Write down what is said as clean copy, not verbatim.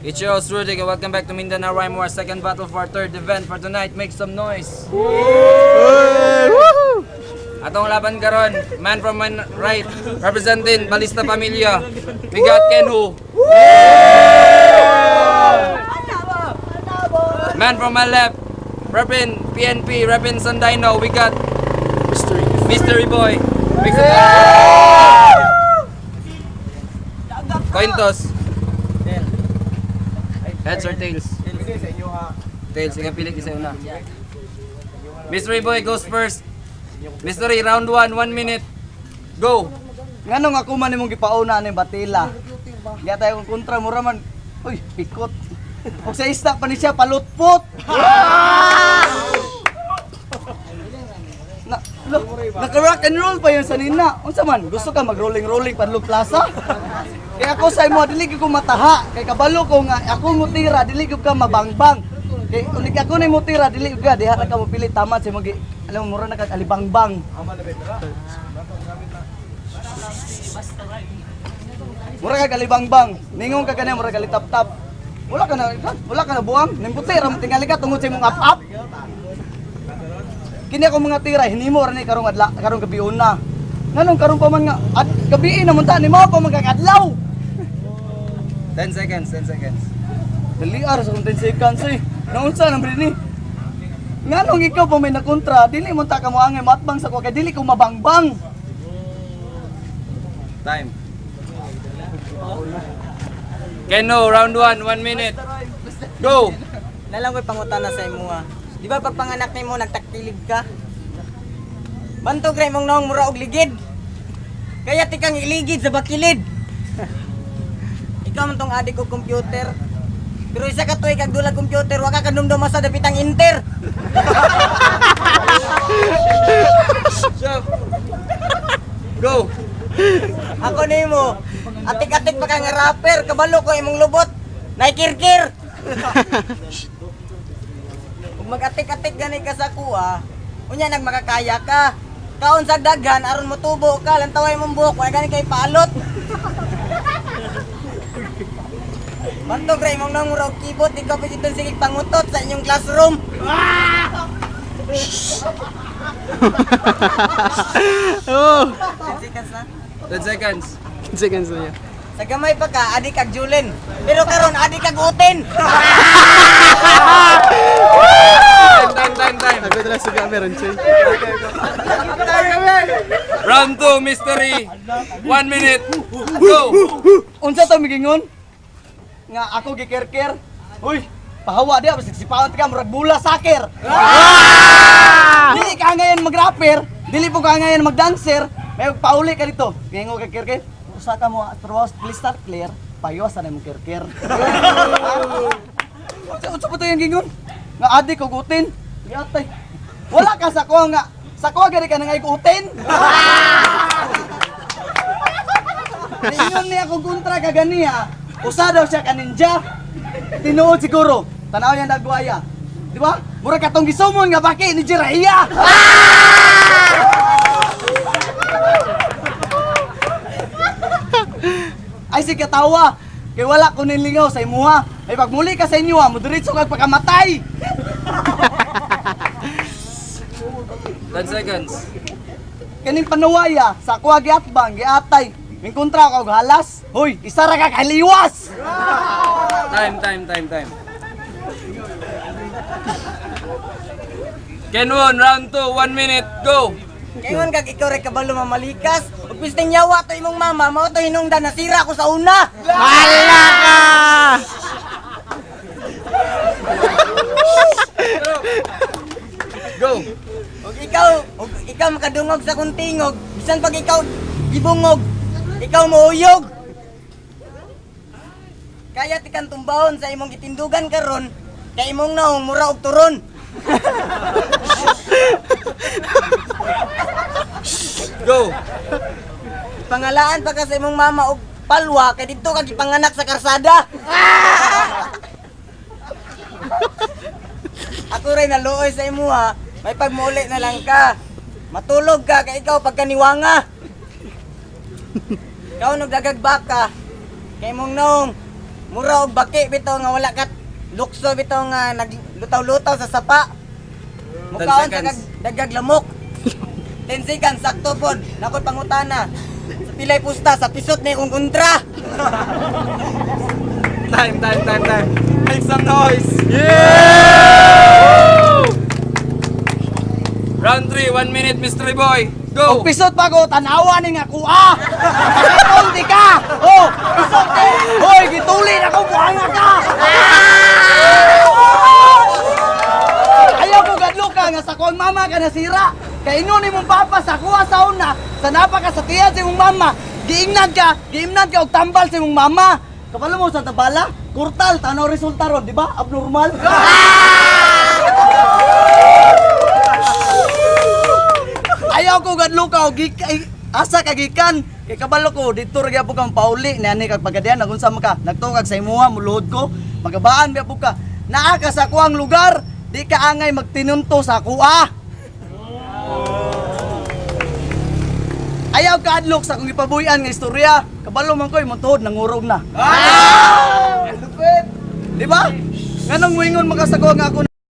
It's your host Rudik and welcome back to Mindanao Rhyme War, second battle for our third event for tonight. Make some noise. Atong laban karon, man from my right, representing Balista Familia. We got Kenhu. Man from my left, repping PNP, repping Sandino, we got Mystery Mystery Boy. Make some noise. Coin toss. Heads or tails? Tails, sige pili isa una. Mystery Boy goes first. Mystery round 1, 1 minute. Go. Nganong ako man imong gipauna ni Batila. Giya tayo kong kontra mura man. Uy, pikot. Og sa isda pa ni siya palutpot. Na, lo, naka rock and roll pa yun sa nina. Unsa man, gusto ka mag rolling rolling Panlog Plaza? Kaya ako sa imo dili gyud ko mataha. Kay kabalo ko nga ako mutira dili gyud ka mabangbang. Kay unig ako ni mutira dili gyud ka diha ra ka mopili tama sa imong alam mo mura na kag alibangbang. Mura ka galibangbang. Ningon ka kaniya mura galitap-tap. Wala ka na buwang. Nimputi ra mo tingali ka tungod sa imong up-up. Kini ako mga tira hinimo ra ni karong adla karong gabi una. Nganong karon pa man nga at gabi na man ta nimo pa man kag adlaw. 10 seconds, 10 seconds. Dali ar sa 10 seconds eh. Naunsa nang ni? Nganong ikaw pa may nakontra, dili mo ta ka moangay matbang sa ko kay dili ko mabangbang. Time. Keno, round 1, 1 minute. Go. Nalang ko'y pangutana sa imuha. Di ba pagpanganak nimo nagtaktilig ka? Bantog ra imong naong mura og ligid. Kaya ti kang iligid sa bakilid. Ikaw man tong adik og computer. Pero isa ka tuig kag dulag computer, wa ka kadumdum sa dapitang enter. Chef. Go. Ako nimo, atik-atik pa ka nga rapper, kabalo ko imong lubot. Naikirkir. Ug mag-atik-atik gani ka sa kuha, unya nagmakakaya ka. Kaon sa daghan aron motubo ka, lantaway imong buhok, wala gani kay palot. Bantog ra imong nang mura og keyboard, ikaw pa jud sige pangutot sa inyong classroom. Oh! 10 seconds na. 10 seconds. 10 seconds na niya. Sa gamay pa ka, adi kag Julen. Pero karon adi kag Uten. Time, time, time, time. Ako talaga sa meron siya. Round 2, mystery. 1 minute. Go. Unsa to migingon? Nga ako gikirkir. Uy, pahawa diha basig sipaon ka murag bula saker. Dili ka ngayon mag-rapper, dili po ka ngayon mag-dancer. May pauli ka dito. Gingo ka kirkir. Usa ka mo trabaho crystal clear, payo sa imong kirkir. Unsa pa to yung gingon? Nga adik og utin. Yatay. Wala ka sa ko nga sa ko gani ka nangay utin. Ningon niya kung kontra ka ganiya, usa daw siya ka ninja. Tinuod siguro, tanaw niya nagwaya. Di ba? Mura katong gisumon nga baki ni Jiraiya. Ay si katawa, kay wala ko nilingaw sa imuha. Ay pagmuli ka sa inyo, ha, mudiretso kag pagkamatay. 10 seconds. Kaning panuwaya, sa kuha giatbang, giatay. Min kontra ka og halas. Hoy, isa ra ka kaliwas. Time, time, time, time. Kenwon, round 2, 1 minute. Go. Kayon kag ikaw ra kabalo mamalikas. Ug pisting yawa to imong mama, mao to hinungdan nasira ko sa una. Hala ka! Go. Ug ikaw makadungog sa kong tingog, bisan pag ikaw gibungog, ikaw mouyog. Kaya ti kang tumbahon sa imong gitindugan karon, kay imong naong mura og turon. Go. Pangalaan pa ka sa imong mama og palwa kay didto ka gipanganak sa karsada. Ako ray naluoy sa imuha, may pagmuli na lang ka. Matulog ka kay ikaw pagkaniwanga. Ikaw nagdagag baka kay imong naong Mura og baki bitaw nga wala ka lukso bitaw nga naglutaw-lutaw sa sapa. Mukaon sa 10 seconds. Dagag lamok. 10 seconds, sakto pod. Nakoy pangutana. Sa pilay pusta, sa pisot na ikong kontra. Time, time, time, time. Make some noise. Yeah! Round 3, 1 minute, Mystery Boy. Go! Og pisot pa ko, tanawa ni nga kuha. Pakitol di ka. Oh, pisot di. Hoy, gituli na ko buhanga ka. Ayaw ko gadlo ka nga sa kuang mama ka nasira. Kay ingon ni mong papa sa kuha sa una, sa napa ka sa tiyan sa imong mama. Giingnan ka og tambal sa imong mama. Kabalo mo sa tabala, kurtal, tanaw resulta ron, di ba? Abnormal. Ayaw ko gadlo ka og asa ka gikan kay kabalo ko didto ra gyapon kang pauli niani kag pagadian nagunsa man ka nagtukag sa imuha muluhod ko magabaan gyapon ka naa ka sa kuang lugar, di ka angay magtinunto sa kuha. Ayaw ka adlok sa akong gipabuy-an nga istorya, kabalo man ko imong tuhod nangurog na. Ah! Lupit, di ba? Nganong moingon man ka sa kuha nga ako